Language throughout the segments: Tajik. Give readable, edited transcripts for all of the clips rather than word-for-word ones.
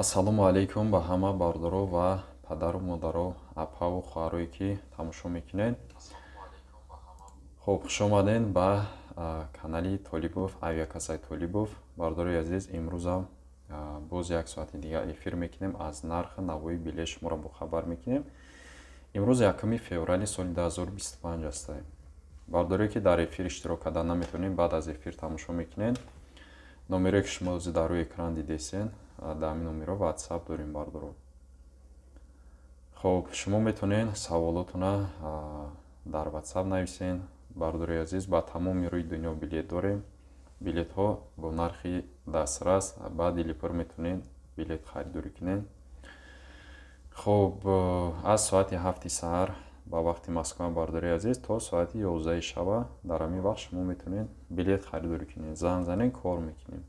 Ассалому алайкум ба ҳама бародаро ва падару модаро, апаву хоҳарое ки тамошо мекунед. Хуб, хуш омадед ба канали Толибов, авиакассаи Толибов. Бародарои азиз, имрӯзам боз як соати дигар эфир мекунем, аз нархи навои билет шуморо бохабар мекунем. Имрӯз 1 феврали соли 2025 аст. Бародарое ки дар эфир иштирок карда наметавонед, баъд аз эфир тамошо мекунед. Номере ки шумо дар рӯи экран дидесен, дар ҳамин номеро WhatsApp дорем, бародаро. Хуб, шумо метавонед саволотона дар WhatsApp нависен. Бародарои азиз, ба тамоми рӯи дунё билет дорем. Билетҳо бо нархи дастрас, ба дили пур метавонед билет харидорӣ кунед. Хуб, аз соати 7 саҳар ба вақти Москва, бародарои азиз, то соати 11 шаба дар ҳамин вақт шумо метавонед билет харидорӣ кунед. Занг занед, кор мекунем.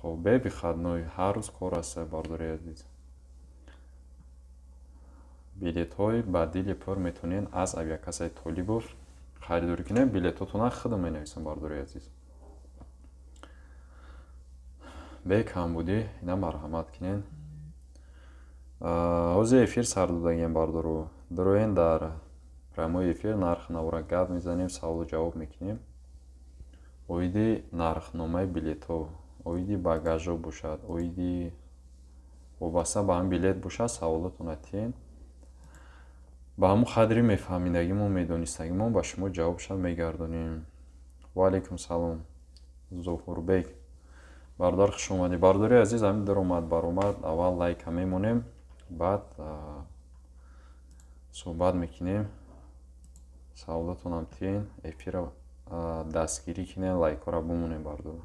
Хуб, бе выходной ҳар рӯз кор аст, бародарои азиз. Билетҳои ба дили пур метавонед аз авиакассаи Толибов харидорӣ кунед. Билетҳотонро худам менависам, бародарои азиз. Бе камбудӣ ина марҳамат кунед. Ҳозир эфир сар додагем, бародаро. Дароен дар прямой эфир, нарх навора гап мезанем, саволу ҷавоб мекунем. Оиди нархномаи билетҳо, оиди багажҳо бошад, оиди вобаста ба ҳамин билет бошад, саволотонро тиҳед. Ба ҳамон қадри мефаҳмидагимон, медонистагимон ба шумо ҷавобша мегардонем. Ва алайкум салом, Зуҳурбек. Бародар, хуш омадӣ. Бародари азиз, ҳамин даромад баромад, аввал лайка мемонем, баъд суҳбат мекунем. Саволотонам тиҳед, эфирро дастгирӣ кунед, лайкҳоро бимонем, бародар.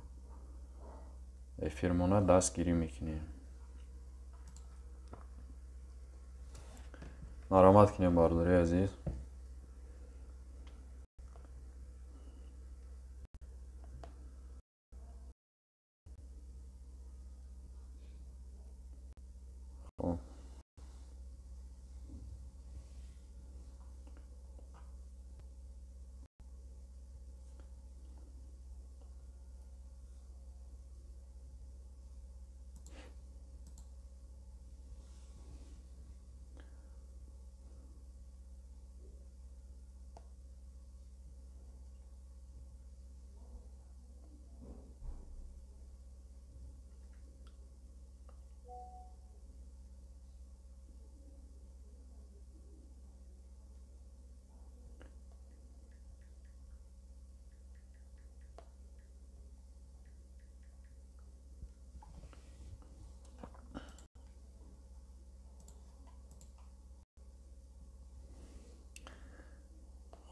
Эфирмона дастгирӣ мекунем. Марҳамат кунем, бародари азиз.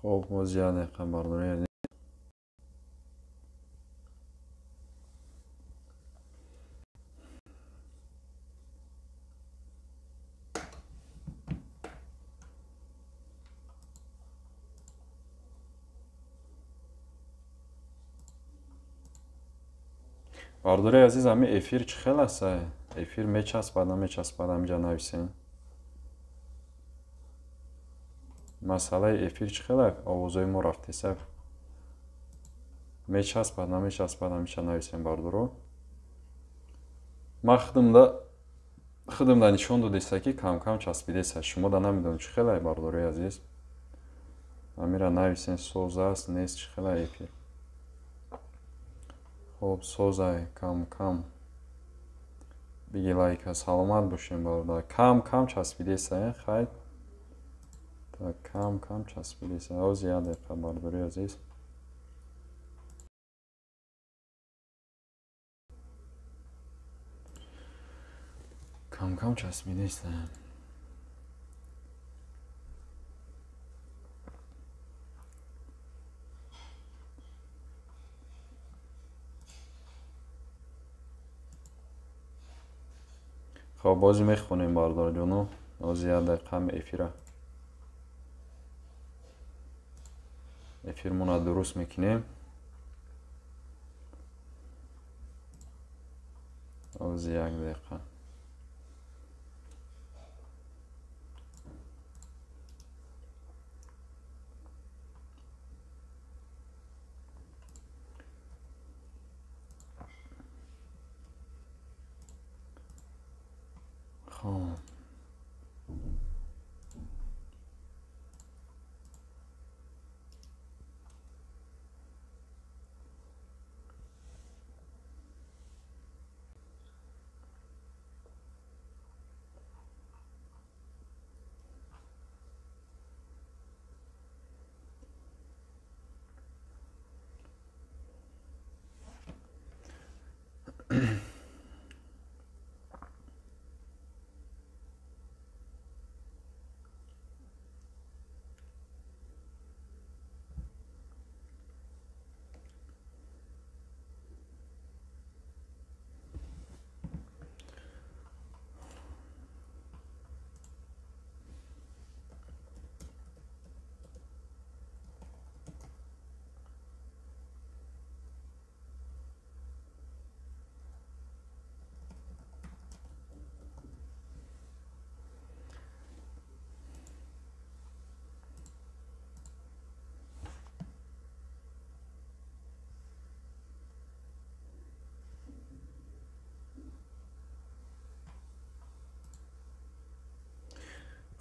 Хуб, боз як дақиқа, бародари азиз. Бародари азиз, ҳамин эфир чӣ хел аст? Эфир мечаспад, намечаспад, ҳаминҷа нависен. Масъалаи эфир чӣ хел аст? Овозҳои мо рафтеса. Мечаспад, намечаспад, ҳаминҷа нависем, бародаро. Ман худамда нишон додеста, ки кам-кам часпидеста. Шумо да намедонед чӣ хел аст, бародарои азиз. Ҳаминро нависен, соз аст, нест, чӣ хел аст эфир. Хуб, соз ай, кам-кам. Биги лайка, саломат бошем, бародар. Кам-кам часпидеста, хайр. Кам-кам часпидеста. Ҳозир як дақиқа, бародарои азиз. Кам-кам часпидеста. Хуб, боз мехонем, бародарҷоно. Ҳозир як дақиқа эфира. Эфирмонро дуруст мекунем. Ҳозир як дақиқа. Хоб,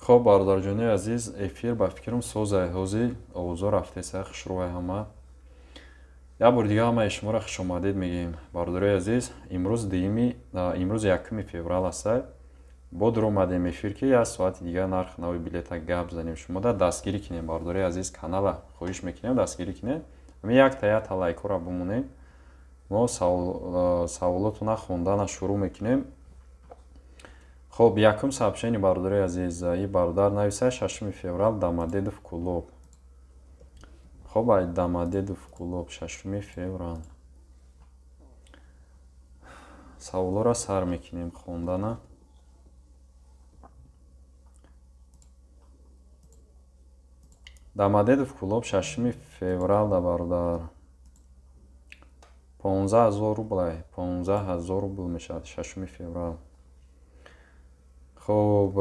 хоб, бародарҷони азиз, эфир ба фикрам созай, ҳозир овозо рафтеса, хушрӯай ҳама. Як бори дига ҳамаи шуморо хушомадед мегӯем, бародарои азиз. Имрӯз дуюми, имрӯз 1 феврал аста. Бо дуромадем эфир, ки як соати дига нарх нави билета гап занем, шумода дастгирӣ кунем, бародарои азиз. Канала хоҳиш мекунем, дастгирӣ кунем. Ҳамин якта якта лайкҳоро бимонем. Мо саволотона хондана шурӯъ мекунем. Хоб, якум сообщение, бародарои азиз, и бародар нависа: 6 феврал Домодедово, Кӯлоб. Хоб, ай Домодедово, Кӯлоб, 6 феврал. Саволҳоро сар мекунем хондана. Домодедово, Кӯлоб, 6 феврал да, бародар, 15 000 рублай, 15 000 рубл мешавад 6 феврал. Хоб,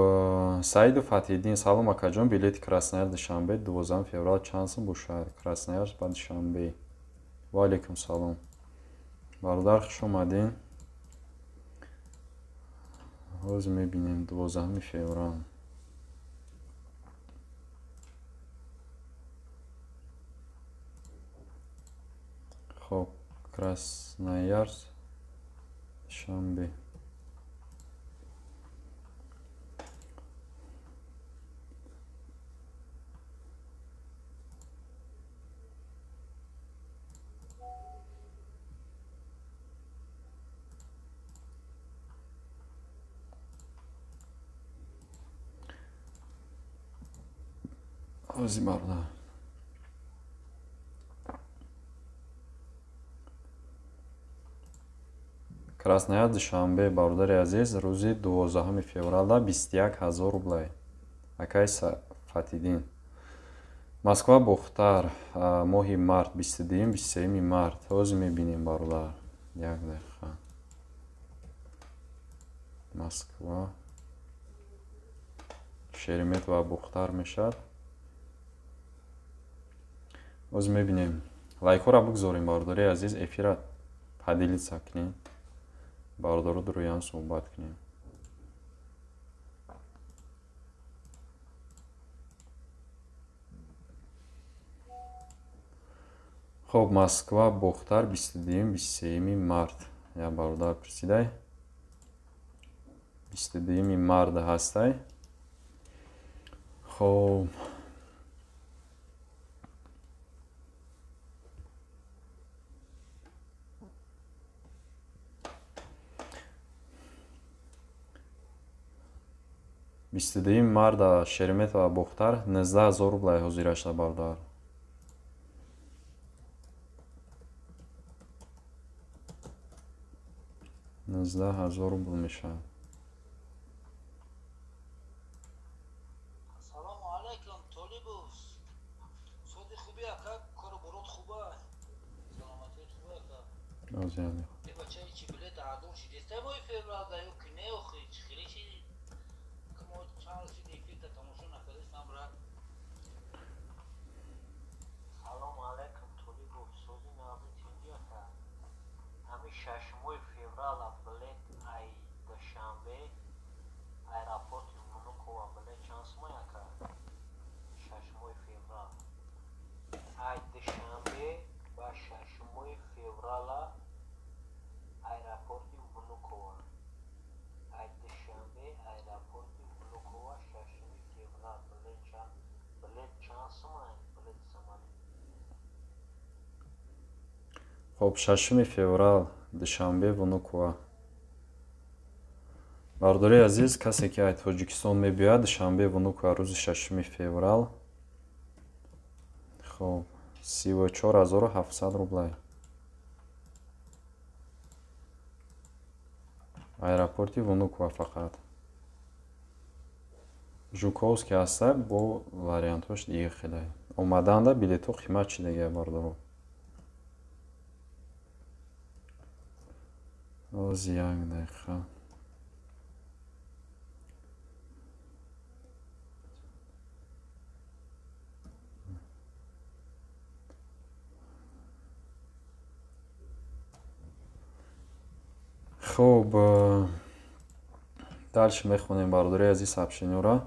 Саиду Фатҳиддин: салом, акаҷон, билети Краснояр Душанбе 12 феврал чанд сум бошад? Красноярск ба Душанбе. Ва алейкум салом, бародар, хуш омадин. Ҳозир мебинем, 12 феврал. Хоб, Красноярск Душанбе. Ҳозир, бародар. Краснояр Душанбе, бародари азиз, рӯзи 12 февралда 21 000 рублай, акай Фатиддин. Москва Бохтар, моҳи март, 22, 23 март. Ҳозир мебинем, бародар, як дақиқа. Москва Шереметьево Бохтар мешавад. Ҳозир мебинем. Лайкҳоро бигзорем, бародари азиз, эфира поделиться кунем, бародаро рӯям суҳбат кунем. Хоб, Москва Бохтар, 22, 23 март. Як бародар пурсидай, 22 март ҳастай. Хоб, 22 марта Шереметьево Бохтар 19 000 рублай ҳозирашда, бародар. 19 000 рубл мешавад. Салому алайкум, Толибов. Соди хуби, ака, кору борот хуба. Саломатият хуба, ака. Озияни. Е, бача, чи билет арзон шидестай моҳи феврал да ё ки не, охи, чи хеле чи мо чанд рӯз шид эфирда тамошо накардастам, брат. Салому алайкум, Толибов. Сози наби тинҷи, ака. Ҳамин шашмои феврала билет ай Душанбе, Хоб, 6 феврал, Душанбе, Внуково. Бардори азиз, касе ки аз Тоҷикистон мебиёяд, Душанбе, Внуково, рӯзи 6 феврал. Хоб, 34 700 рублай. Аэропорти Внуково фақат. Жуковский ҳаста, бо вариантҳош дига хеле. Омаданда билетҳо қимат шидагия, бардоро. Ози як дақиқа. Хуб, дальше мехонем, бародари азиз, сообщениёро.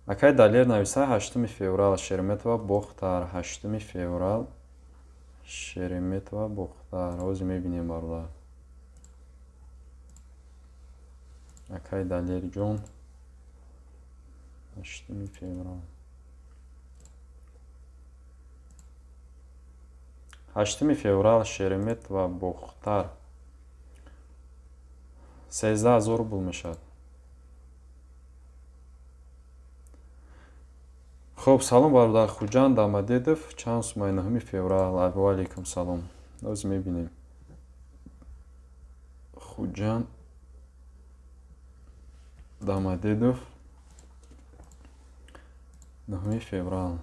Акай Далер нависа: 8 феврал, Шереметьево, Бохтар. 8 феврал, Шереметьево, Бохтар. Ҳозир мебинем, бародар. Акай Далерҷон, 8 феврал. 8 феврал, Шереметьево, Бохтар. 13 000 рубл мешавад. Хуб, салом, бародар, Хуҷанд, Домодедово, чанд сумаи 9 феврал? Ва алайкум салом. Ҳозир мебинем. Хуҷанд, Домодедово, 9 феврал.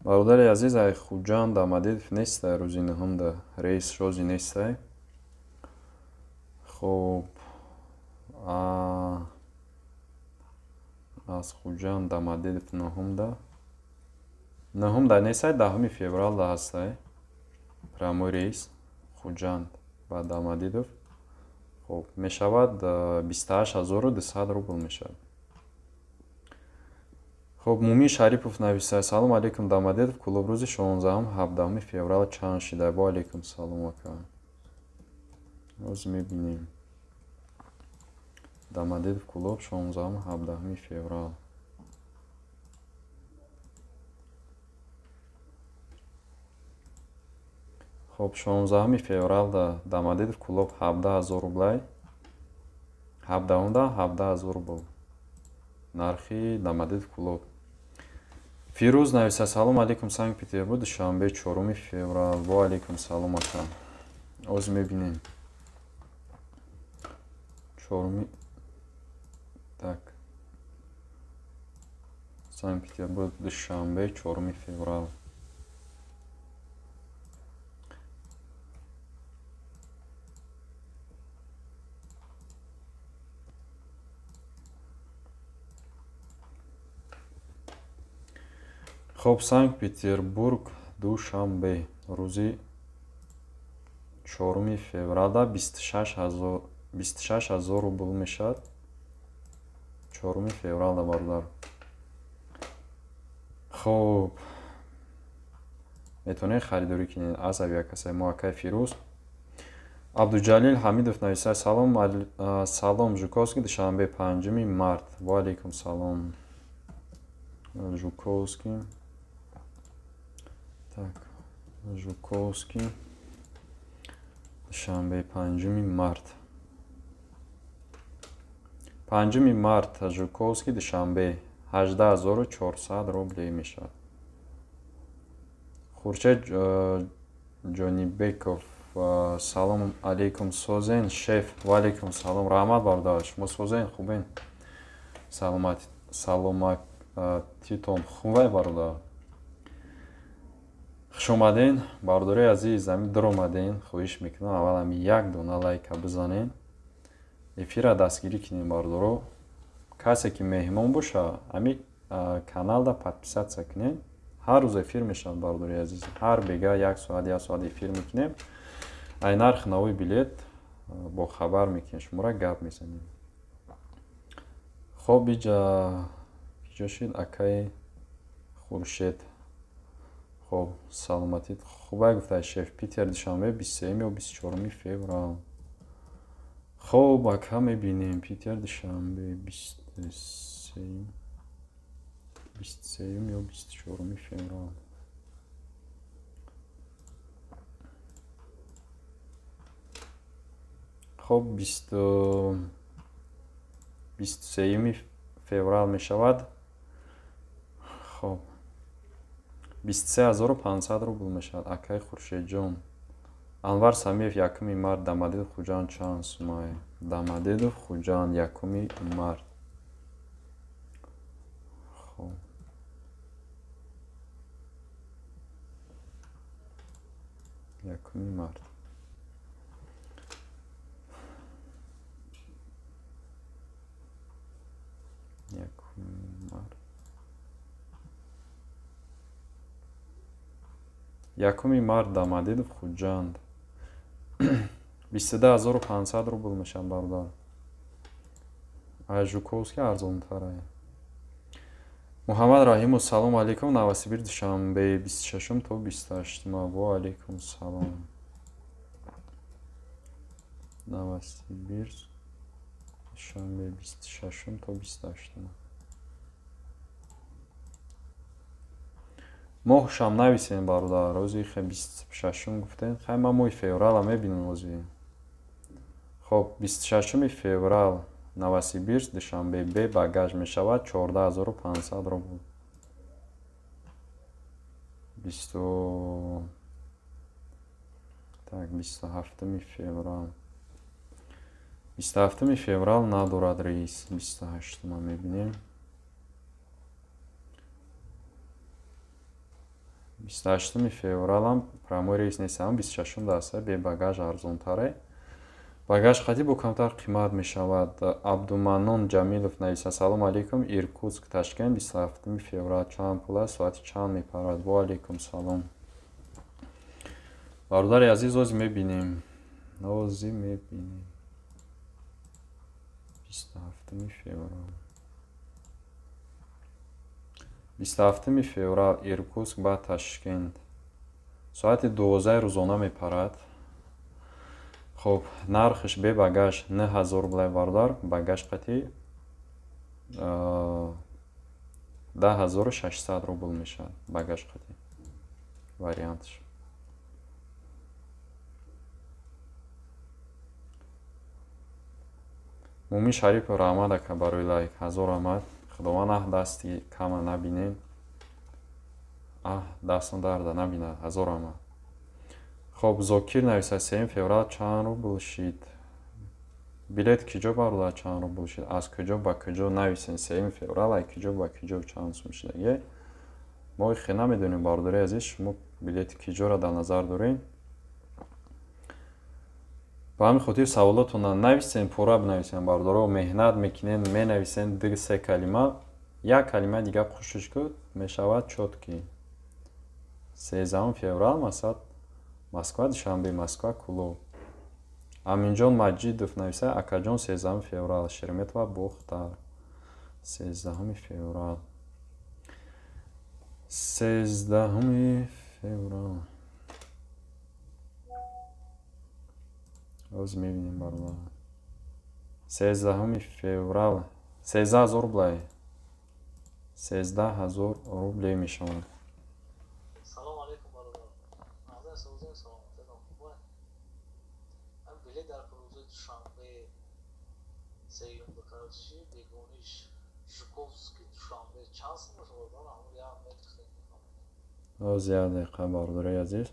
Бародари азиз, ай Хуҷанд, Домодедово нестай рӯзи нуҳумда, рейс шози нестай. Хуб, аз Хуҷанд Домодедово нуҳумда нестай, 10 февралда ҳастай. Прямой рейс Хуҷанд ба Домодедово. Хуб, мешавад 28 200 рубл мешавад. Хуб, Мумин Шарипов нависад: салом алейкум, Домодедово, Кӯлоб, рӯзи 16, 17 феврал чанд шида? Ва алейкум салом, ака. Ҳозир мебинем. Домодедово, Кӯлоб, 16, 17 феврал. Хуб, 16 февралда Домодедово, Кӯлоб 17 000 рублай. 17-да 17 000 рубл. Нархи Домодедово, Кӯлоб. Фирӯз нависа: салом алейкум, Санкт Петербург, Душанбе, 4 феврал. Ва алейкум салом, ака. Ҳозир мебинем. Чоруми, так. Санкт Петербург, Душанбе, 4 феврал. Хуб, Санкт Петербург, Душанбе, рӯзи 4 февралда 26 000 рубл мешавад. 4 февралда, бародар. Хуб, метавонед харидорӣ кунед аз авиакассаи мо, акай Фирӯз. Абдуҷалил Ҳамидов нависад: салом, салом, Жуковский, Душанбе, 5 март. Ва алейкум салом. Жуковский. Так, Жуковский, Душанбе, 5 март. 5 март, Жуковский, Душанбе, 18 400 рублей мешавад. Хуршед Ҷонибеков: салом алейкум, созен, шеф? Ва алейкум салом, раҳмат, бародар. Шумо созен, хубен? Саломатитон хубай, бародар? Хушомаден, бародари азиз. Ами дуромаден, хоҳиш мекунам, аввал ами як дона лайка бизанен, эфира дастгирӣ кунем, бародаро. Касе ки меҳмон боша, ами каналда подписаться кунем. Ҳар рӯз эфир мешавад, бародари азиз, ҳар бега як соат, як соат эфир мекунем. Ай нархи нави билет бохабар мекунем шуморо, гап мезанем. Хоб, иҷа киҷо шид, акаи Хуршед? Хоб, саломатит хубай, гуфта шеф. Питер, Душанбе, 23 ё 24 феврал. Хоб, ака, мебинем. Питер, Душанбе, 23. 23 ё 24 феврал. Хоб, 23 феврал мешавад. Хоб, 23500 рубл мешавад. Акай Хуршедҷон. Анвар Самиев, 1 март, Дамадидов Хуҷанд чанд сумае? Дамадидов Хуҷанд, 1 март. Хоб, 1 март. 1 март. 1 март Дамадидов Хуҷанд 22500 рубл мешавад, бародар. Аз Жуковский арзонтарае. Муҳаммад Раҳимов, салом алейкум. Новосибирск Душанбе 26 то 28. Ва алейкум салом. Новосибирск Душанбе 26 то 28. Моҳшам нависем, бародар. Рӯзи хе 26 гуфтем. Хай, ман моҳи феврала мебинам рӯзи. Хоб, 26 феврал Новосибирск Душанбе бе багаж мешавад 14500 рубл. Бисту так, 27 феврал. 27 феврал надорад рейс. 28 мебинем. 28 февралам прямой рейс нест, ам 26 даста бе багаж арзонтаре. Багаж хати бо камтар қимат мешавад. Абдуманнон Ҷамилов нависа: салом алейкум, Иркутск Ташкент 27 феврал чанд пул аст, соати чанд мепарад? Ва алейкум салом. Бародари азиз, ози мебинем. Ози мебинем. 27 феврал. 27 феврал Иркутск ба Ташкент соати 12 рӯзона мепарад. Хоб, нархш бе багаж 9000 рублай, бародар, багаж қати 10600 рубл мешавад багаж қати вариантш. Мумин Шарипов, раҳмат, ака, барои лайк. Ҳазор раҳмат. Худованд аҳ дасти кама набинем. Аҳ дастон дарда набинад. Ҳазор раҳмат. Хоб, Зокир нависа: 3 феврал чанд рубл шид? Билет киҷо, бародар, чанд рубл шид? Аз куҷо ба куҷо нависен? 3 феврал ай куҷо ба куҷо чанд сум шидаге? Мо хе намедонем, бародари азиз, шумо билети киҷоро дар назар доред? Ба ҳамин хотир саволотонро нависен, пурра бинависен, бародаро. Меҳнат мекунен, менависен ду се калима, як калима дига қушиш ку мешавад чётко. 13 феврал, масалан, Москва Душанбе, Москва Кулоб. Аминҷон Маҷидов нависа: акаҷон, 13 феврал Шереметьево Бохтар. 13 феврал. 13 феврал. Оз мебинем, бародар. 13 феврал 13 000 рублай. 13 000 рублей мешавад. Салом алейкум, бародар. Назар созин, саломататон хуб. Ам билет дар рӯзи душанбе сеюм бикарчи бегониш Жуковский Душанбе чанд сум мешавад? Ҳамон як метр хеле. Оз як дақиқа, бародари азиз.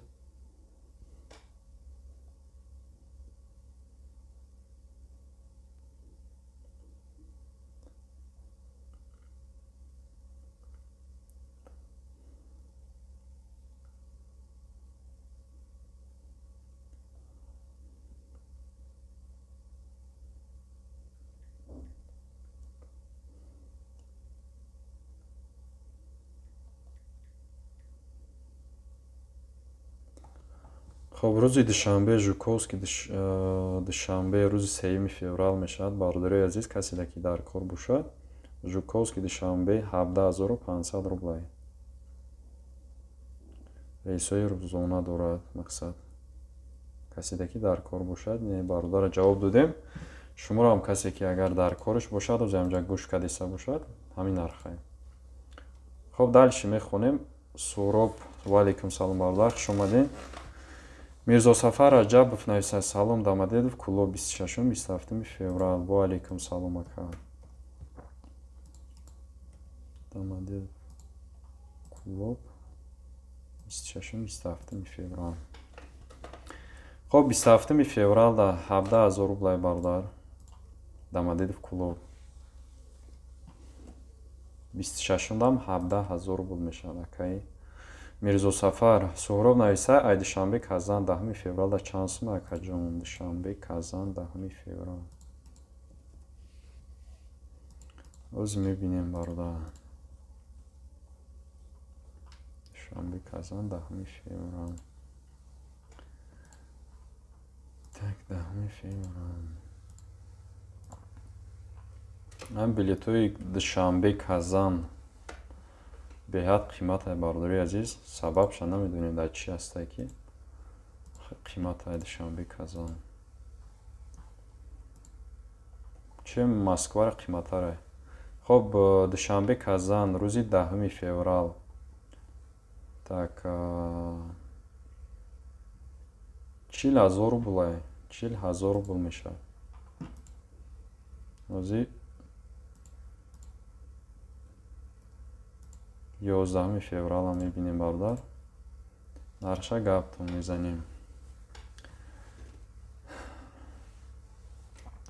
Хоб, рӯзи душанбе Жуковский Душанбе рӯзи 3 феврал мешавад. Бародарои азиз, касе ки дар кор бошад, Жуковский Душанбе 17 500 рублай. Рейсҳои рӯзона дорад, мақсад. Касе ки дар кор бошад, не, бародара ҷавоб додем. Шуморо ҳам касе ки агар дар кораш бошад, ози ҳамҷа гӯш кадиста бошад, ҳамин нархае. Хоб, дальше мехонем. Суроб, ва алейкум салом, бародар, хуш омадед. Мирзосафар Раҷабов нависад: салом, Домодедово Кӯлоб 26, 27 феврал. Ва алейкум салом, ака. Домодедово Кӯлоб 26, 27 феврал. Хоб, 27 феврал да 17 000 рублай, бародар. Домодедово Кӯлоб. 26-дам 17 000 рубл мешавад, акаи Мирзосафар. Суҳроб нависа: ай Душанбе Казан 10 февралда чанд сум, акаҷон? Душанбе Казан 10 феврал. Оз мебинем, бародар. Душанбе Казан 10 феврал. Так, 10 феврал. Ам билетҳои Душанбе Казан беҳад қиматае, бародари азиз. Сабабша намедонем дар чӣ ҳастае, ки қиматае Душанбе Казан. Че Москвара қиматтарае. Хоб, Душанбе Казан рӯзи 10 феврал. Так, 40 000 рублай, 40 000 рубл мешавад. Рӯзи 11 феврала мебинем, бародар. Нархша гаптон мезанем.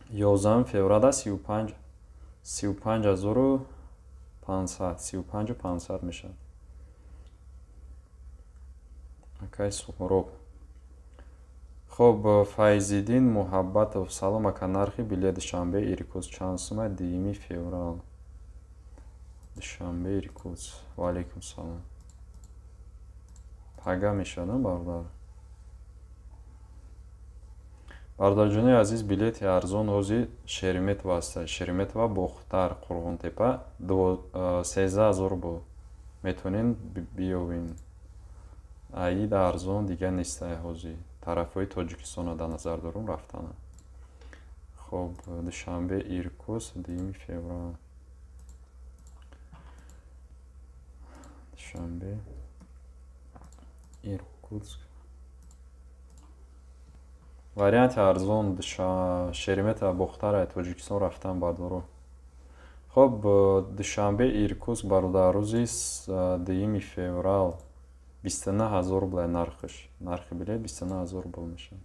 11 феврала 35, 35 500, 35 500 мешавад. Акай Суҳроб. Хоб, Файзиддин Муҳаббатов: салом, ака, нархи билет Душанбе Иркутск чанд сума 2 феврал? Душанбе Иркутск. Ва алейкум салом. Пага мешавад, бародар. Бародарҷони азиз, билети арзон ҳозир Шереметьево аст. Шереметьево Бохтар Қурғонтепа 13 000 рубл. Метавонед биёвед. Аид арзон дига нестае ҳозир. Тарафҳои Тоҷикистонро дар назар дорум рафтана. Хоб, Душанбе Иркутск 2 феврал. Душанбе Иркутск. Варианти арзон Шереметьево Бохтар Тоҷикистон рафтан, бардоро. Хоб, Душанбе Иркутск, бародар, рӯзи 2 феврал 29 000 рубл нархш. Нархи билет 29 000 рубл мешавад.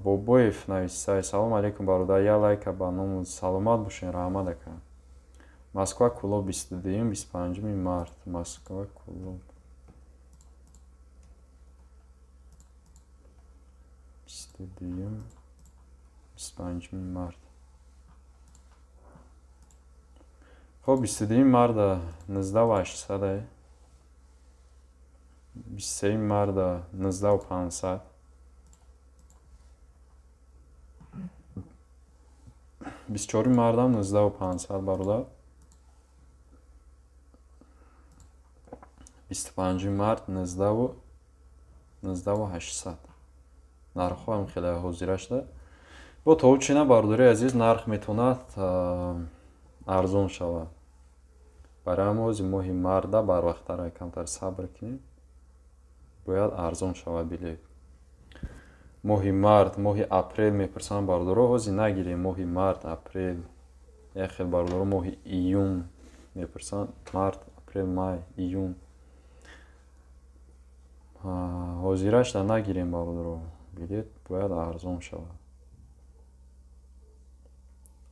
Бобоев нависай: салом алейкум, бародар, я лайка ба ному. Саломат бошед, раҳмат, ака. Москва Кӯлоб 22, 25 март. Москва Кӯлоб 22, 25 март. Хоб, 22 марта 19 800, 23 марта 19 500, 24 мартам 19 500, бародар. 25 март 19 800. Нархҳо ҳам хеле ҳозира шуда. Бо то чина, бародари азиз, нарх метавонад арзон шавад. Барои ҳамин ҳозир моҳи марда барвақттар камтар сабр кунем, бояд арзон шавад билет. Моҳи март, моҳи апрел мепурсанд, бародаро, ҳозир нагирем моҳи март, апрел. Як хел бародаро моҳи июн мепурсанд, март, апрел, май, июн. Ҳозирашда нагирем, бародаро, билет бояд арзон шавад.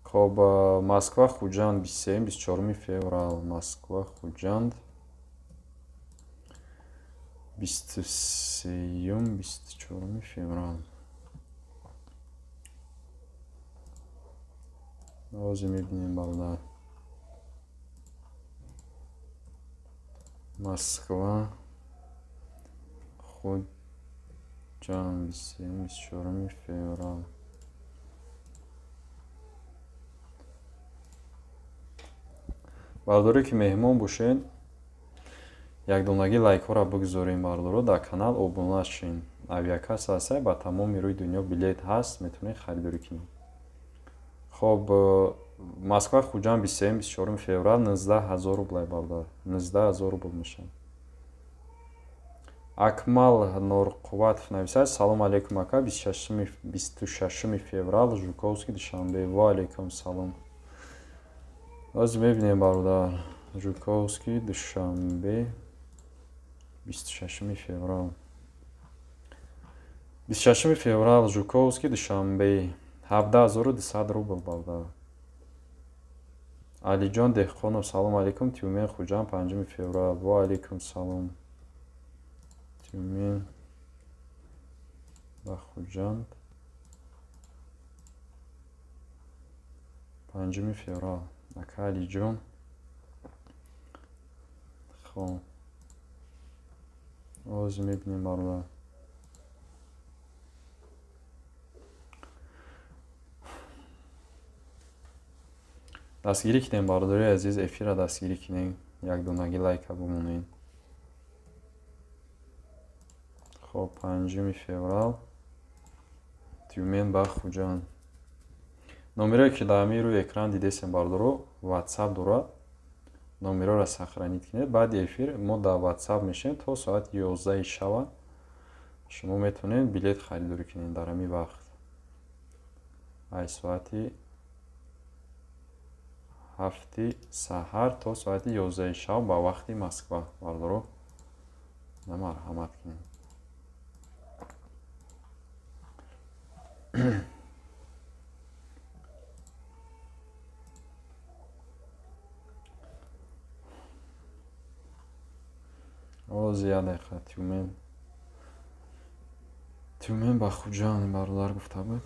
Хоб, Москва Хуҷанд 23, 24 феврал. Москва Хуҷанд 23, 24 феврал. Ҳозир мебинем, бародар. Москва Хуҷанд 23, 24 феврал. Бародаре ки меҳмон бошед, якдонагӣ лайкҳоро бигузорем, бародаро, дар канал обуна шин. Авиакасса ҳастай, ба тамоми рӯи дунё билет ҳаст, метавонед харидорӣ кунед. Хоб, Москва Хуҷанд 23-24 феврал 19 000 рублай, бародар. 19 000 рубл мешавад. Акмал Норқувватов нависад: Салом алейкум ака, 26 феврал Жуковский Душанбе. Ва алейкум салом. Ҳозир мебинем, бародар. Жуковский Душанбе 26 феврал. 26 феврал Жуковский Душанбе 17 200 рубл, бародар. Алиҷон Деҳқонов: Салом алейкум, Тюмен Хуҷанд 5 феврал. Ва алейкум салом. Тюмен ба Хуҷанд 5 феврал. Ака Алиҷон. Хоб. Ҳозир мебинем, бародар. Дастгирӣ кунем, бародари азиз, эфирра дастгирӣ кунем, якдонагӣ лайка бимонед. Хоб, 5 феврал Тюмен ба Хуҷанд. Номерое ки дар ҳамин рӯи экран дидесем, бародаро, WhatsApp дорад. Номерора сохранить кунед. Баъди эфир мо дар WhatsApp мешавем то соати 11 шава. Шумо метавонед билет харидорӣ кунед дар ҳамин вақт. Ай соати 7 саҳар то соати 11 шаб ба вақти Москва, бародаро. Марҳамат кунед. Ози як дақиқа Тюмен. Тюмен ба Хуҷанд бародар гуфта буд.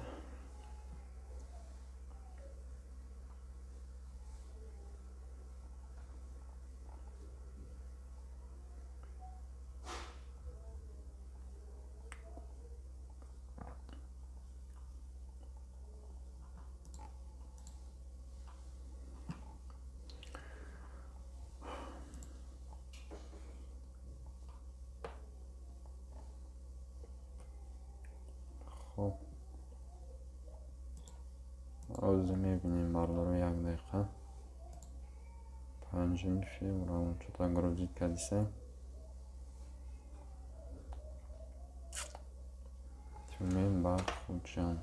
Ҳозир мебинем, бародаро, як дақиқа. 5 феврал чота грузит кардиса. Тюмен ба Хуҷанд.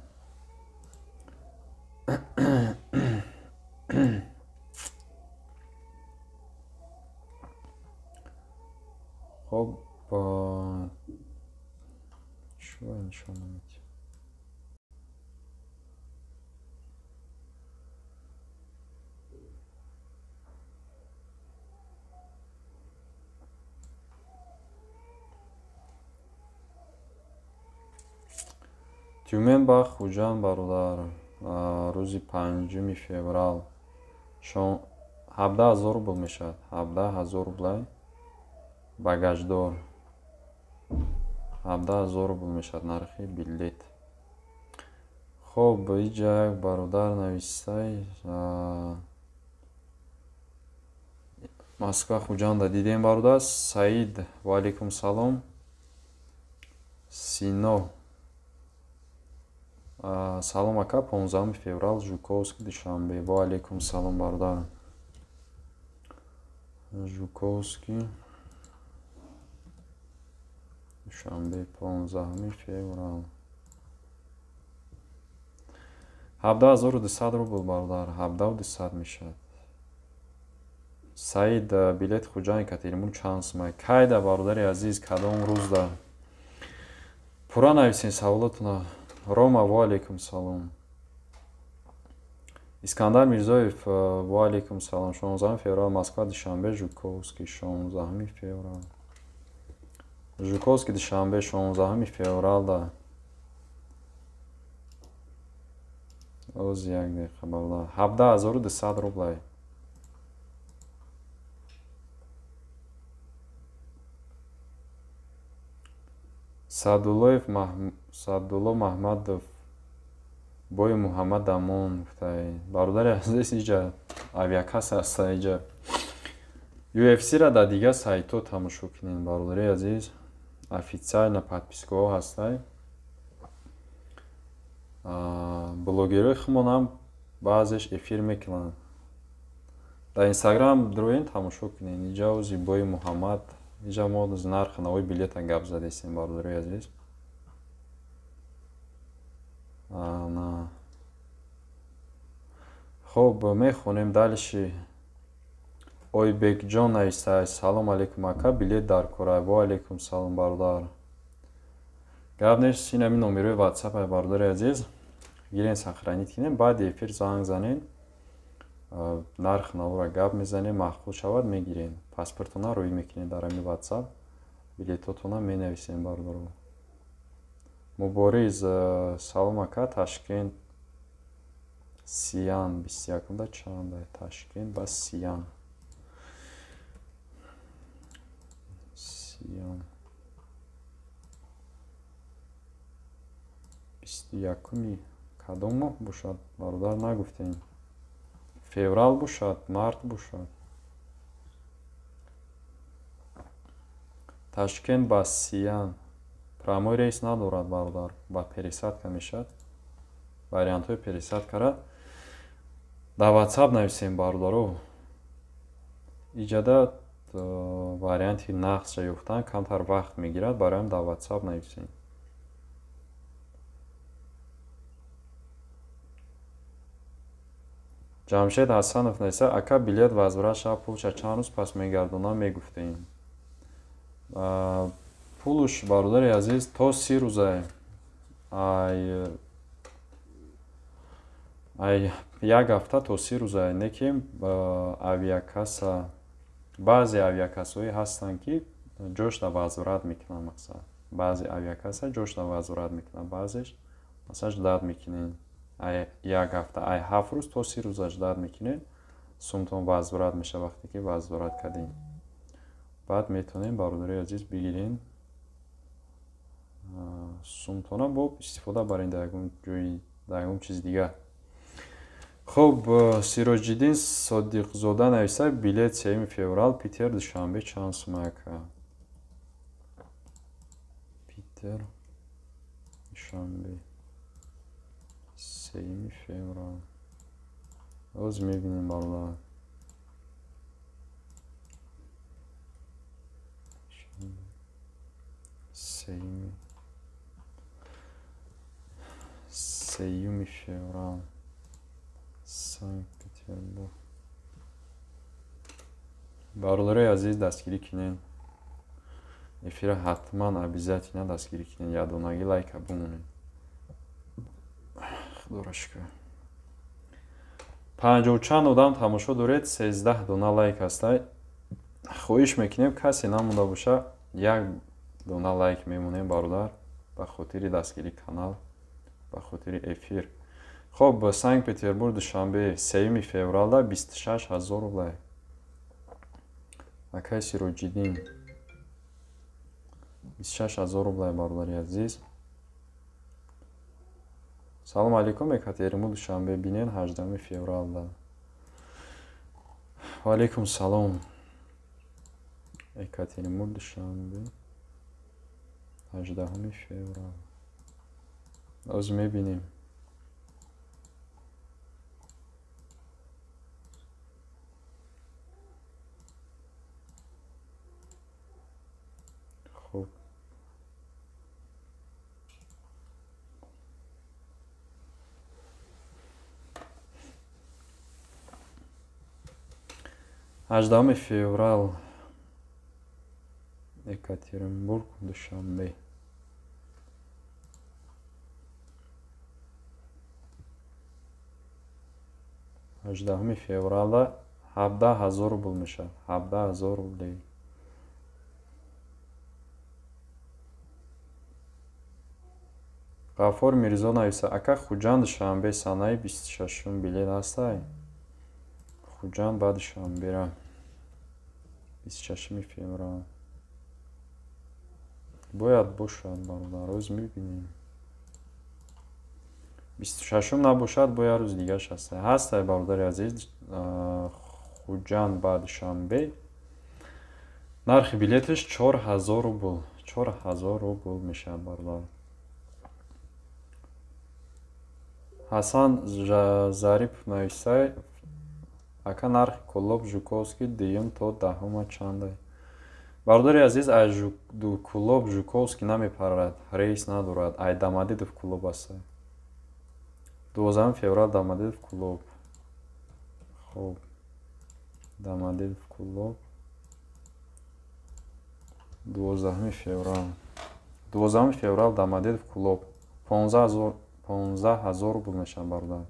Хоб, чӣ нишон намедиҳад? Тюмен ба Хуҷанд, бародар, рӯзи 5 феврал 17 000 рубл мешавад. 17 000 рублай багаждор. 17 000 рубл мешавад нархи билет. Хоб, иҷа як бародар навистай. Москва Хуҷанда дидем, бародар. Саид, ва алейкум салом. Сино. Салом ака, 15 феврал Жуковский Душанбе. Ва алейкум салом, бародар. Жуковский Душанбе 15 феврал. 17 200 рубл, бародар. 17 200 мешавад. Саид, билет Хуҷанд Екатеринбург чанд сумай? Кайда, бародари азиз, кадом рӯзда? Пурра нависен саволотона. Рома, ва алейкум салом. Искандар Мирзоев, ва алейкум салом. 16 феврал Москва Душанбе Жуковский 16 феврал. Жуковский Душанбе 16 февралда. Оз як дақиқа, бародар. 17 200 рублай. Саъдулло Маҳмадов бои Муҳаммад Амон гуфтай. Бародари азиз, иҷа авиакасса аста иҷа. UFC-ра дар дигар сайтҳо тамошо кунед, бародари азиз. Официально подпискаҳо ҳастай. Блогерҳои худмонам Баъзеш эфир мекунанд. Дар Инстаграм дроен тамошо кунед. Иҷа Зибои Муҳаммад, иҷа мо нархи навои билета гап задестем, бародарои азиз. На. Хоб, мехонем дальше. Ойбекҷон нависта: салом алейкум ака, билет дар кора. Ва алейкум салом, бародар. Гап нест, ин ҳамин номерои WhatsApp ай, бародари азиз. Гирен, сохранить кунем, баъди эфир занг занен. Нарх навора гап мезанем, маъқул шавад мегирем. Паспортона рӯй мекунем дар ҳамин WhatsApp. Билетотона менависем, бародаро. Мубориз, салом ака, Ташкент Сиян 21-да чанд? Ташкент ба Сиян. Сиян. 21-ми кадом моҳ бошад, бародар, нагуфтем. Феврал бошад, март бошад. Ташкент ба Сиян. Прямой рейс надорад, бародар, ба пересадка мешавад. Вариантҳои пересадкара дар WhatsApp нависем, бародаро. Иҷада варианти нақсша ёфтан камтар вақт мегирад, бароям дар WhatsApp нависем. Ҷамшед Ҳасанов нависа: ака, билет возврат шава, пулша чанд рӯз пас мегардонам, мегуфтем. Пулуш, бародари азиз, то 30 рӯза, ай як ҳафта то 30 рӯза, не ки авиакасса, баъзе авиакассаҳое ҳастанд, ки ҷошда возврат мекунанд, мақсад. Баъзе авиакасса ҷошда возврат мекунанд, баъзеш масалан ждать мекунед. Ай як ҳафта, ай 7 рӯз то 30 рӯза ждать мекунед, сумтон возврат мешавад вақте ки возврат кардем. Баъд метавонем, бародари азиз, бигирем сумтона, бо истифода барем дар ягон ҷои, дар ягон чизи дигар. Хоб, Сироҷиддин Содиқзода нависа: билет 3 феврал Питер Душанбе чанд сум ака? Питер Душанбе 3 феврал. Оз мебинем, бародар. Сеюми феврал. Санкт-Петербург. Бародарои азиз, дастгирӣ кунед. Эфира ҳатман обязательно дастгирӣ кунед. Ядонагӣ лайка бимонед. Худоро шукр. 50 чанд одам тамошо доред, 13 дона лайк ҳастай. Хоҳиш мекунем, касе намонда боша, як дона лайк мемонем, бародар, ба хотири дастгирии канал, ба хотири эфир. Хоб, Санкт-Петербург Душанбе 3 февралда 26 000 рубл. Акай Сироҷиддин 26 000 рубл, бародари азиз. Салом алейкум, Екатеринбург Душанбе бинен 18 февралда. Ва алейкум салом. Екатеринбург Душанбе 18 феврал. Оз мебинем. Хоб. 18 феврал Екатеринбург Душанбе. 18 февралда 17 000 рубл мешавад. 17 000 рублей. Ғаффор Мирзо нависа: ака, Хуҷанд Душанбе санаи 26 билет ҳастай? Хуҷанд ба Душанбера 26 феврал. Бояд бошад, бародар, рӯз мебинем. 26 набошад, бо як рӯз дигаш ҳастай. Ҳастай, бародари азиз, Хуҷанд ба Душанбе. Нархи билеташ 4000 рубл. 4000 рубл мешавад, бародар. Ҳасан Зарипов нависай: ака, нархи Кӯлоб Жуковский дуюм то даҳума чандай? Бародари азиз, аз Кӯлоб Жуковский намепарад, рейс надорад. Ай Домодедово Кӯлоб астай. 12 феврал Домодедово Кӯлоб. Хоб, Домодедово Кӯлоб 12 феврал. 12 феврал Домодедово Кӯлоб 15 000 рубл мешавад, бародар.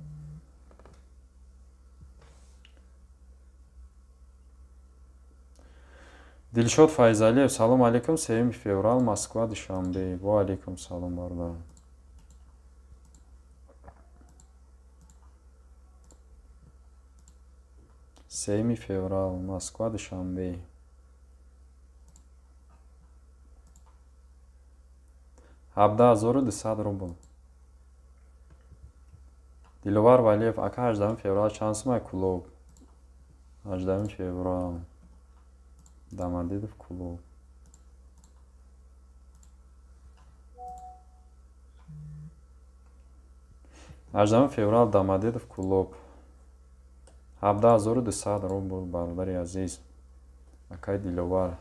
Дилшод Файзалиев: салом алейкум, 3 феврал Москва Душанбе. Ва алейкум салом, бародар. 3 феврал Москва Душанбе 17 200 рубл. Диловар Валиев: ака, 18 феврал чанд сумай Кӯлоб? 18 феврал Домодедово Кӯлоб 18 феврал Домодедово Кӯлоб 17 200 рубл, бародари азиз, акай Диловар.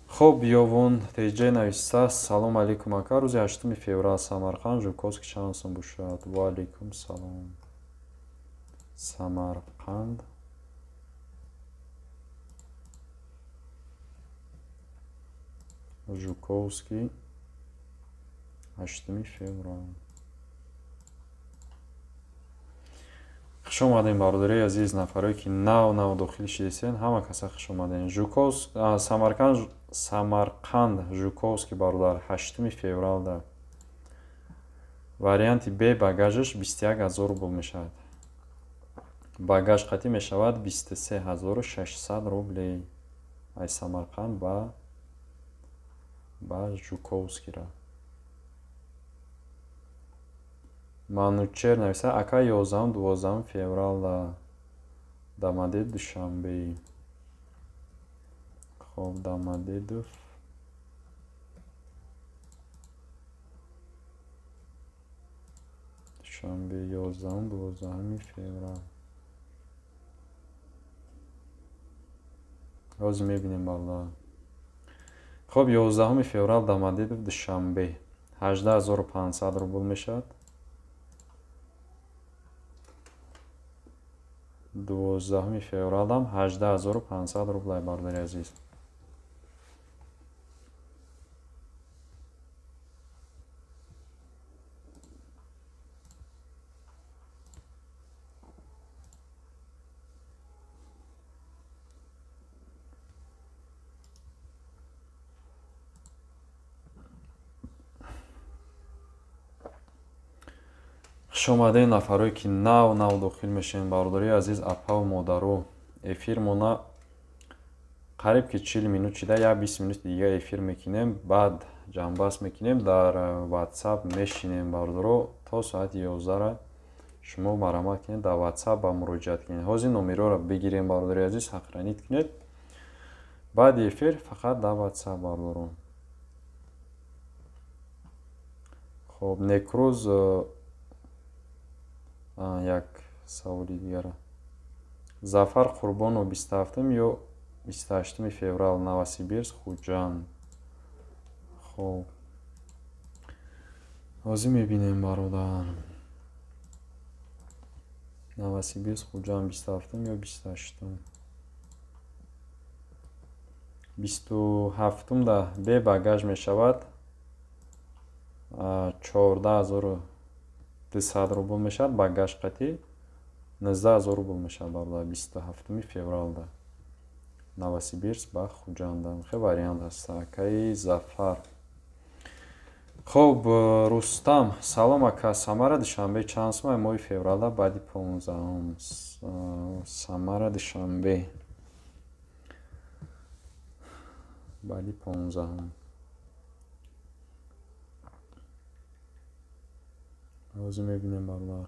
Хуб, Ёвон Теҷҷай нависта: салом алейкум, ака, рӯзи 8 феврал Самарқанд Жуковский чанд сум бошад? Ва алейкум салом. Самарқанд Жуковский 8 феврал. Хуш омадем, бародарои азиз, нафарое ки нав нав дохил шидесен, ҳама каса хуш омадем. Самарқанд, Самарқанд Жуковский, бародар, 8 февралда варианти бе багажаш 21 000 рубл мешавад. Багаж қатӣ мешавад 23 600 рублей. Ай Самарқанд ба Жуковскийра. Манучер нависа: ака, 11, 12 февралда Домодедово Душанбе. Хоб, Домодедово Душанбе 11, 12 феврал. Ҳозир мебинем, бародар. Хоб, 11 феврал Домодедово Душанбе 18 500 рубл мешавад. 12 февралам 18 500 рублай, бародари азиз. Хуш омадем, нафарое ки нав нав дохил мешавем, бародарои азиз, апаву модаро. Эфир мона қариб ки 40 минут шида, як 20 минути дига эфир мекунем, баъд ҷамъбаст мекунем, дар ватсап мешинем, бародаро, то соати 11-ра. Шумо марҳамат кунед, дар ватсап ба муроҷиат кунед. Ҳозир номерҳоро бигирем, бародари азиз, сохранить кунед. Баъди эфир фақат дар ватсап, бародаро. Хоб, некрӯз як саволи дигара. Зафар Қурбонов: 27-ум ё 28 феврал Новосибирск Хуҷанд. Хоб, ҳозир мебинем, бародар. Новосибирск Хуҷанд 27-ум ё 28-ум. 27-умда бе багаж мешавад 14 200 рубл мешавад, багаж қатӣ 19 000 рубл мешавад, бародар, 27 февралда Новосибирск ба Хуҷанда. Хе вариант ҳаст, акаи Зафар. Хоб, Рустам: салом, ака, Самара Душанбе чанд сумай моҳи февралда баъди 15-ум? Самара Душанбе баъди 15-ум ҳозир мебинем, бародар.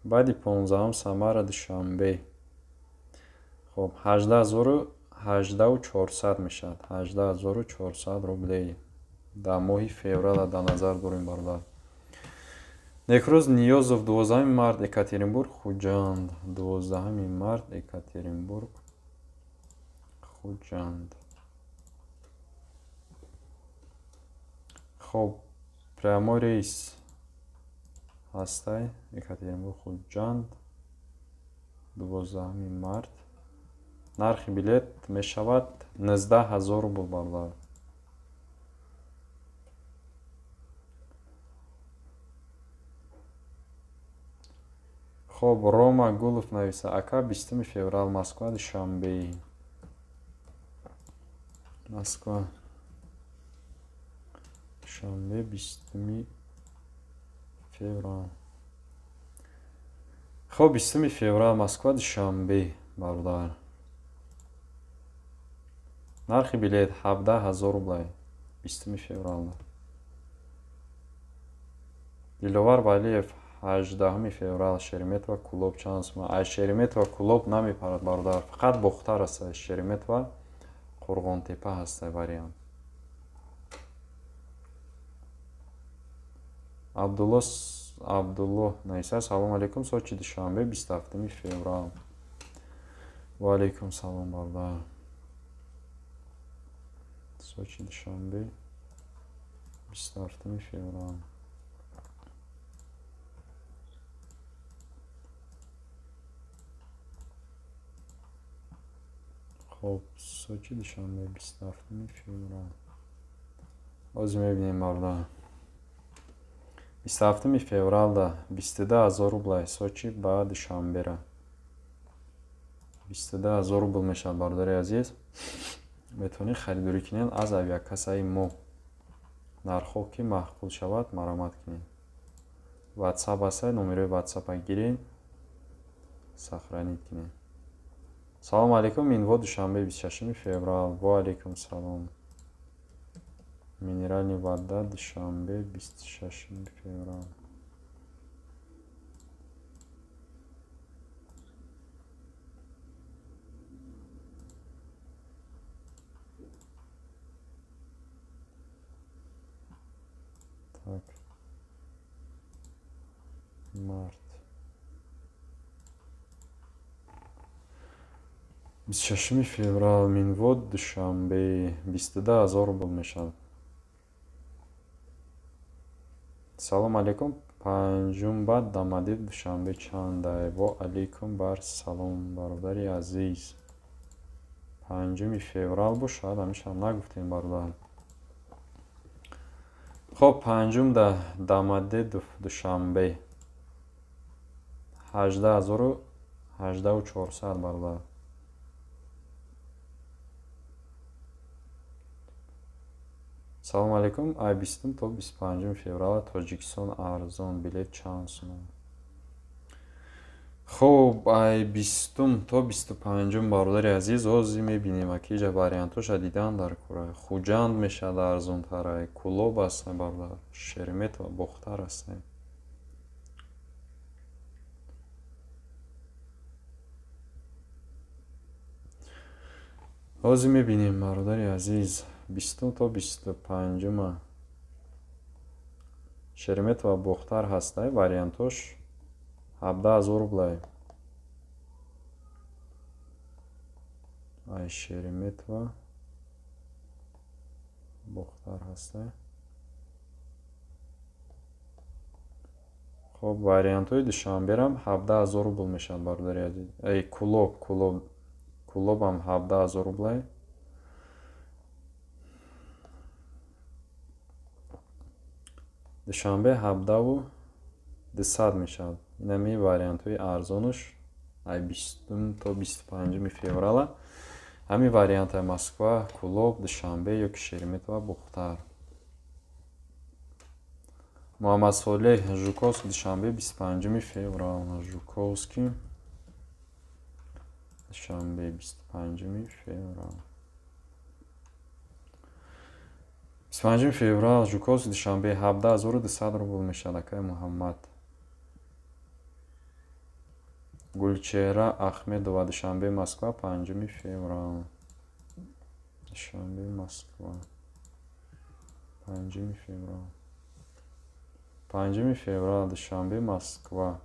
Баъди 15-ум Самара Душанбе, хоб, ҳаждаҳ ҳазору 18400 мешавад. 18400 рублей. Дар моҳи феврала дар назар дорем, бародар. Некрӯз Ниёзов, 12 март, Екатеринбург, Хуҷанд. 12 март, Екатеринбург, Хуҷанд. Хоб, прямой рейс ҳастай Екатеринбург, Хуҷанд, 12 март. Нархи билет мешавад 19000 рубл, бародар. Хоб, Рома Гулов нависа: ака, 20 феврал, Москва, Душанбе. Москва, Душанбе, 20 феврал. Хоб, 20 феврал, Москва, Душанбе, бародар. Нархи билет 17000 рублей, 20 феврал. Диловар Валиев, 18 феврал, Шереметьево, Кулоб чанд сума? Аз Шереметьево Кулоб намепарад, бародар, фақат Бохтар аст. Шереметьево Қурғонтепа ҳаст вариант. Абдулло Абдулло нависа: салом алейкум, Сочи, Душанбе, 27 феврал. Ва алейкум салом, бародар. Сочи, Душанбе, 27 феврал. Хоб, Сочи, Душанбе, 27 феврал. Ҳозир мебинем, бародар. 27 февралда 22000 рублай Сочи ба Душанбера. 22000 рубл мешавад, бародари азиз. Метавонед харидорӣ кунед аз авиакассаи мо. Нархҳо ки маъқул шавад, марамат кунед. WhatsApp ҳаста, номерои WhatsApp-а гиред, сохранить кунед. Салом алейкум, Минво, Душанбе, 26 феврал. Ва алейкум салом. Минеральная вода, Душанбе, 26 феврал. Так. Март. 26 феврал, Минвод, Душанбе, 22000 рубл мешавад. Салом алейкум, панҷум баъд Дамадид, Душанбе чандай? Во алейкум бар салом, бародари азиз. 5 феврал бошад, ҳамешам нагуфтем, бародар. Хоб, панҷум да Дамадид, Душанбе, 18400, бародар. Салом алейкум, ай 20 то 25 феврала Тоҷикистон арзон билет чанд сум? Хоб, ай 20 то 25, бародари азиз, ҳозир мебинем, аки иҷа вариантоша дидан дар кора. Хуҷанд мешавад арзонтар, Кулоб аст, бародар, Шереметьево, Бохтар аст. Ҳозир мебинем, бародари азиз, 20 то 25 Шереметьево, Бохтар ҳастай, вариантош 17000 рублай. Ай Шереметьево, Бохтар ҳастай. Хоб, вариантҳои Душанберам 17000 рубл мешавад, бародари азиз. Эй, Кулоб, Кулоб, Кулобам 17000 рублай. Душанбе 17200 мешавад. Инами вариантҳои арзонаш ай 20 то 25 феврала. Ҳамин вариантҳои Москва, Кулоб, Душанбе ё ки Шереметьево, Бохтар. Муҳаммад Солеҳ, Жуковский, Душанбе, 25 феврал. Жуковский, Душанбе, 25 феврал. 25 феврал, Жуковский, Душанбе, 17200 рубл мешавад, акай Муҳаммад. Гулчеҳра Ахмедова, Душанбе, Москва, 5 феврал. Душанбе Москва. 5 феврал. 5 феврал Душанбе Москва.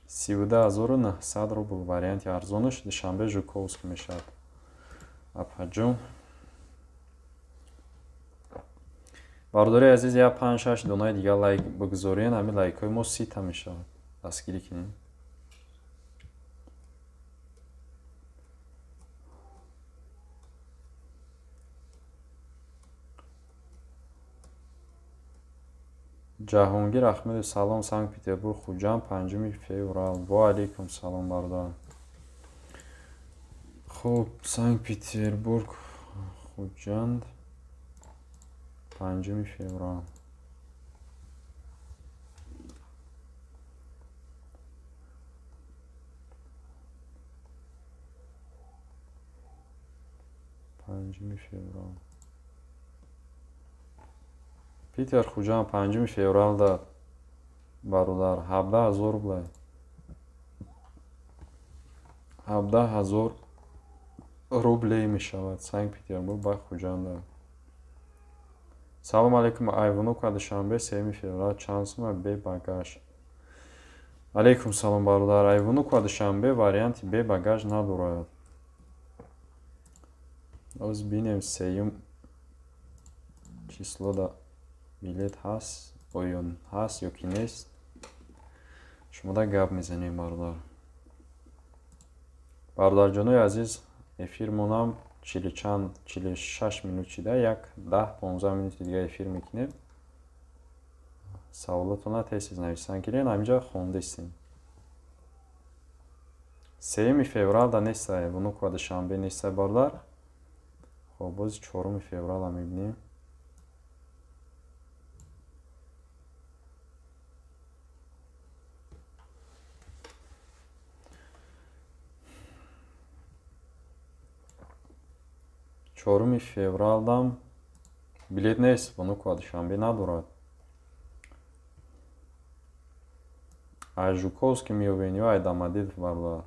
32900 рубл варианти арзонаш Душанбе Жуковский мешавад. Апаҷон. Бародари азиз, я 5-6 донаи дигар лайк бигузорен, ҳамин лайкҳои мо 30 та мешавад. Дастгирӣ кунем. Ҷаҳонгир Ахмедов, салом, Санкт-Петербург, Хуҷанд, 5 феврал. Ва алейкум салом, бародар. Хуб, Санкт-Петербург, Хуҷанд, 5 феврал. Феврал. Питер Хуҷанд 5 февралда бародар 17000 рублай. 17000 рублей мешавад Санкт-Петербург ба Хуҷанда. Салом алейкум, Айвонук, Душанбе 3 феврал чанд сума бе багаж? Алейкум салом, бародар. Айвонук Душанбе варианти бе багаж надорад. Оз бинем 3 числода билет ҳаст, оё ҳаст ё ки нест. Шумода гап мезанем, бародар. Бародарҷонои азиз, эфирмонам 46 минут шида, як 10-15 минути дига эфир мекунем. Саволотона тез нависан кунед, ҳаминҷа хондестем. 3 февралда нестай, Внуково Душанбе нестай, бародар. Хоб, боз 4 феврала мебинем. Чоруми февралдам билет нест, Внуково Душанбе надорад. Аз Жуковский меёбем ё ай Домодедово, бародар.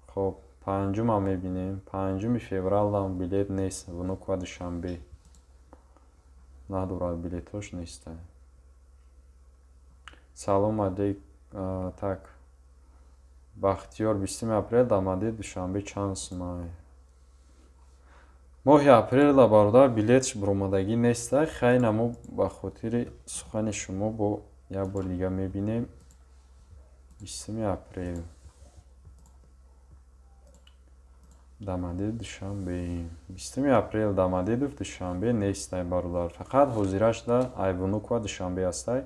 Хоб, 5-ам мебинем. 5 февралдам билет нест, Внуково Душанбе надорад, билетош нест. Салом алейк, так. Бахтиёр, 20 апрел Домодедово Душанбе чанд сума? Моҳи апрелда, бародар, билетш буромадагӣ неста. Хайна мо ба хотири сухани шумо бо як бор дига мебинем. 20 апрел Домодедово Душанбе. 20 апрел Домодедово Душанбе нестай, бародар. Фақат ҳозирашда ай Внуково Душанбе ҳастай.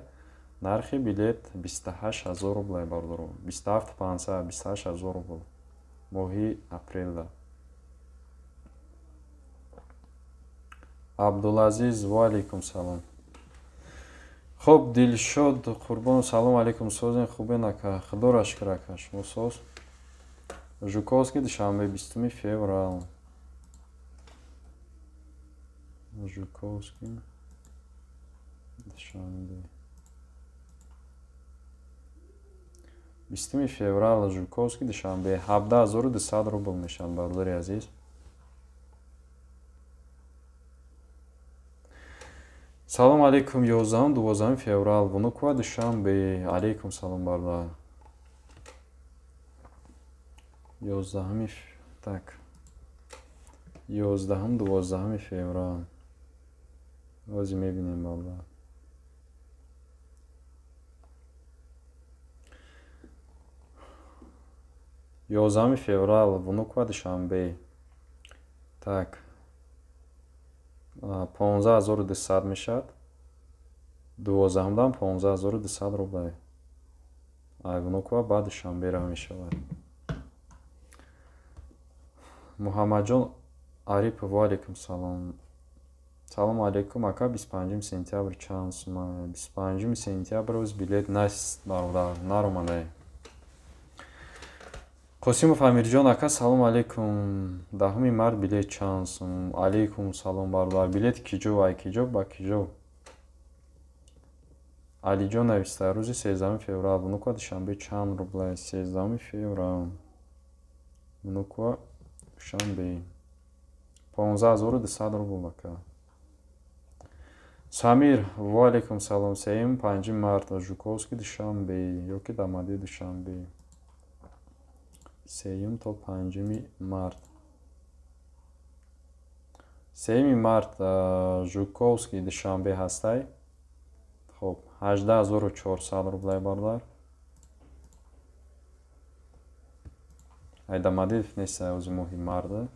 Нархи билет 28000 рублай, бародаро. 27500, 28000 рубл. Моҳи апрелда. Абдулазиз, ва алейкум салом. Хоб, Дилшод Қурбонов, салом алейкум, созен хубен ака. Худоро шукр ака, шумо соз. Жуковский Душанбе 20 феврал. Жуковский Душанбе 20 феврал Жуковский Душанбе 17200 рубл мешавад, бародари азиз. Салом алейкум, 11-12 феврал Внуково Душанбе. Алейкум салом, бародар. 11 так. 11-12 феврал. Ози мебинем, бародар. 11 феврал Внуково Душанбе. Так. 15200 мешавад. 12-дам 15200 рублай. Ай Внуково ба Душанбе ра мешавад. Муҳаммадҷон Арипов, ва алейкум салом. Салом алейкум, ака, 25 сентябр чанд сума? 25 сентябр рӯз билет нест, бародар, наромадай. Қосимов Амирҷон, ака, салом алейкум. 10 март билет чанд сум? Алейкум салом, бародар. Билет киҷо, ай киҷо ба киҷо? Алиҷон нависта, рӯзи 13 феврал Внуково Душанбе чанд рублай? 13 феврал. Внуково, Душанбе. 15 200 рубл, ака. Самир, ва алейкум салом. Сеюм, 5 марта, Жуковский, Душанбе ёки Домодедово, Душанбе. Сеюм то 5 март. 3 март Жуковский, Душанбе ҳастай. Хоб, 18 400 рублай, бародар. Ай Домодедово нестай, ози моҳи марда.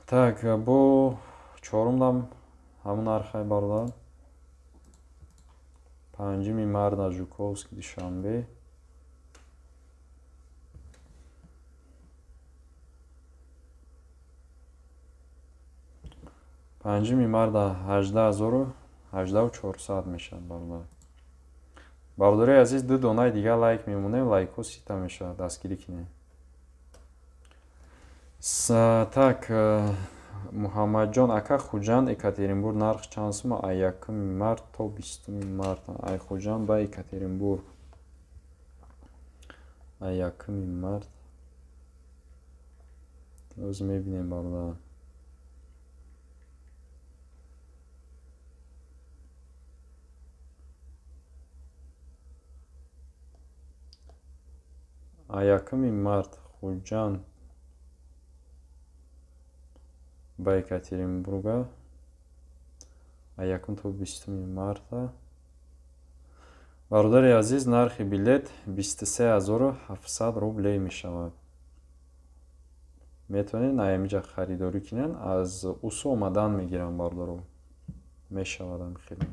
Так, бо чорумдам ҳамун нархай, бародар. 5 марта, Жуковский, Душанбе. 5 марта ҳаждаҳазору 18 400 мешавад, бародар. Бародарои азиз, ду донаи дигар лайк мемонем, лайкҳо 30-та мешавад, дастгирӣ кунем. Так, Муҳаммадҷон ака, Хуҷанд, Екатеринбург нарх чанд сума ай 1 март то 20 март? Ай Хуҷанд ба Екатеринбург ай 1 март оз мебинем, бародар. Ай 1 март Хуҷанд ба Екатеринбурга ай 1 то 20 марта, бародари азиз, нархи билет 23 700 рублей мешавад. Метавонед ҳаминҷа харидорӣ кунед, аз усу омадан мегирам, бародаро, мешавад ҳамин хеле.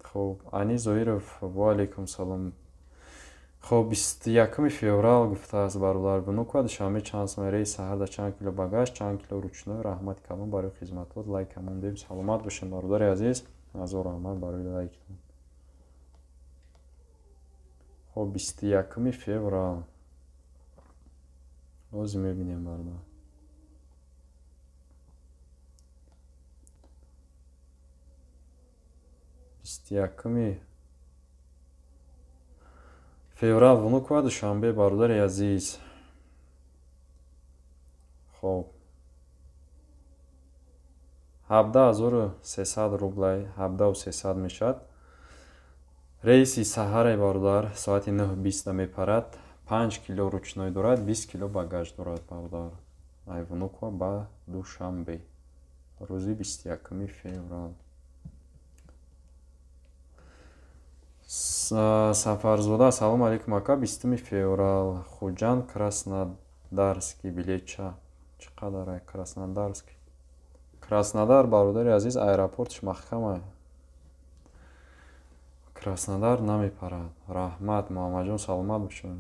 Хоб, Ани Зоиров, ва алейкум салом. Хоб, 21 феврал гуфтааст, бародар. Внуково, Душанбе чанд сума рейс саҳарда, чанд кило багаж, чанд кило ручной? Раҳмати калон барои хизматот, лайк мондем. Саломат бошед, бародари азиз, ҳазор раҳмат барои лайктон. Хоб, 21 феврал ҳозир мебинем, бародар. 21 феврал Внуково, Душанбе, бародари азиз. Хоб, 17 300 рублай, 17 300 мешавад. Рейси саҳаре, бародар, соати 9:20 мепарад. 5 кило ручной дорад, 20 кило багаж дорад, бародар. Ай Внуково ба Душанбе рӯзи 21 феврал. Сафарзода, салому алейкум, ака. 20 феврал Хуҷанд, Краснодарский билет чӣ қадар? Краснодарский, Краснодар, бародари азиз, аэропортш маҳкама, Краснодар намепарад. Раҳмат, Муҳаммадҷон, саломат бошед.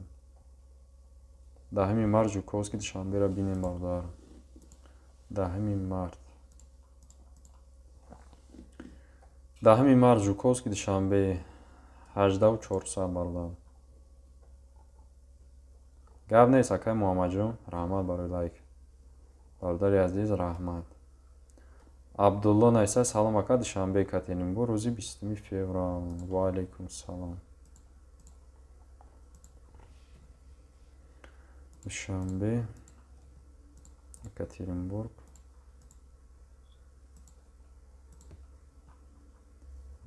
10 март Жуковский, Душанберо бинем, бародар. 10 март, 10 март Жуковский, Душанбе, 18 400, бародар. Гап нест, акай Муҳаммадҷон, раҳмат барои лайк, бародари азиз, раҳмат. Абдулло нависа: салом, ака, Душанбе, Екатеринбург рӯзи 20 феврал. Ва алейкум салом. Душанбе, Екатеринбург,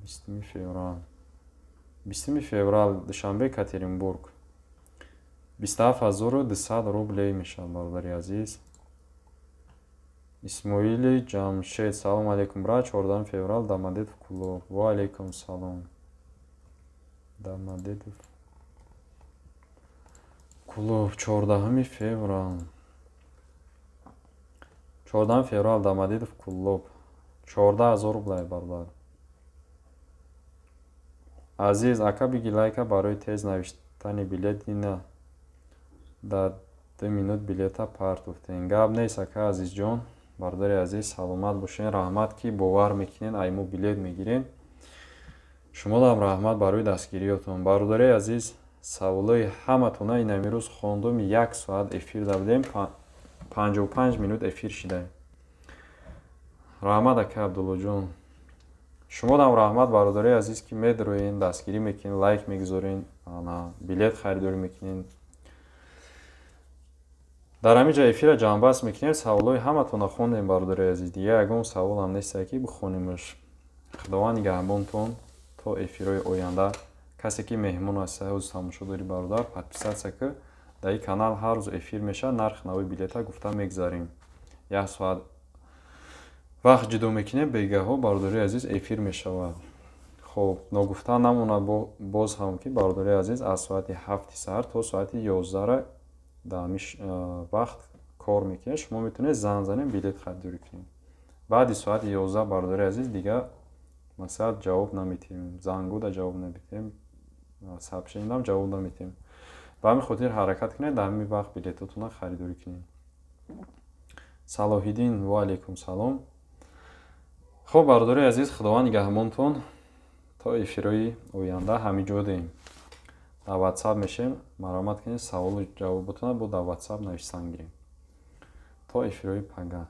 20 феврал, 20 феврал Душанбе, Екатеринбург 27 200 рублей мешавад, бародари азиз. Исмоили Ҷамшед, салому алейкум, брат, 14 феврал Домодедово, Кӯлоб. Ва алейкум салом. Домодедово, Кӯлоб, 14 феврал, 14 феврал Домодедово, Кӯлоб, 14 000 рублей, бародар азиз. Ака, биги лайка барои тез навиштани билет, ина дар 2 минут билета партофтем. Гап нест, ака Азизҷон, бародари азиз, саломат бошед. Раҳмат, ки бовар мекунед, ай мо билет мегирем. Шумодам раҳмат барои дастгириётон, бародари азиз. Саволои ҳаматона инами рӯз хондум. Як соат эфир да будем, 55 минут эфир шидаем. Раҳмат, ака Абдуллоҷон. Шумодам раҳмат, бародарои азиз, ки медроен, дастгирӣ мекунед, лайк мегузорен, билет харидорӣ мекунед. Дар ҳамин ҷо эфира ҷамъбаст мекунем. Саволҳои ҳаматонро хондем, бародарои азиз, дигар ягон саволам нестае, ки бихонимаш. Худованд нигаҳбонтон то эфирҳои оянда. Касе ки меҳмон аст, ҳоз тамошо дорӣ, бародар, подписаться ки. Дар ин канал ҳар рӯз эфир мешавад, нархи нави билета гуфта мегзарем. Як соат вақт ҷудо мекунем, бегаҳо, бародарои азиз, эфир мешавад. Хоб, ногуфта намонад боз ҳам, ки, бародарои азиз, аз соати 7-и саҳар то соати 11-ра дар ҳамин вақт кор мекунед. Шумо метавонед занг занед, билет харидорӣ кунед. Баъди соати 11, бародарои азиз, дигар масалан ҷавоб наметиҳем, зангода ҷавоб наметиҳем, сообщение дам ҷавоб наметиҳем. Ба ҳамин хотир ҳаракат кунед, дар ҳамин вақт билетотонро харидорӣ кунед. Салоҳиддин, ва алайкум салом. Хуб, бародарои азиз, худованд нигаҳбонтон то эфирҳои оянда. Ҳамин ҷо деем, дар Ватсап мешем. Марҳамат кунед, саволу ҷавоботонро бо дар Ватсап навиштан гирем. То эфирҳои пага.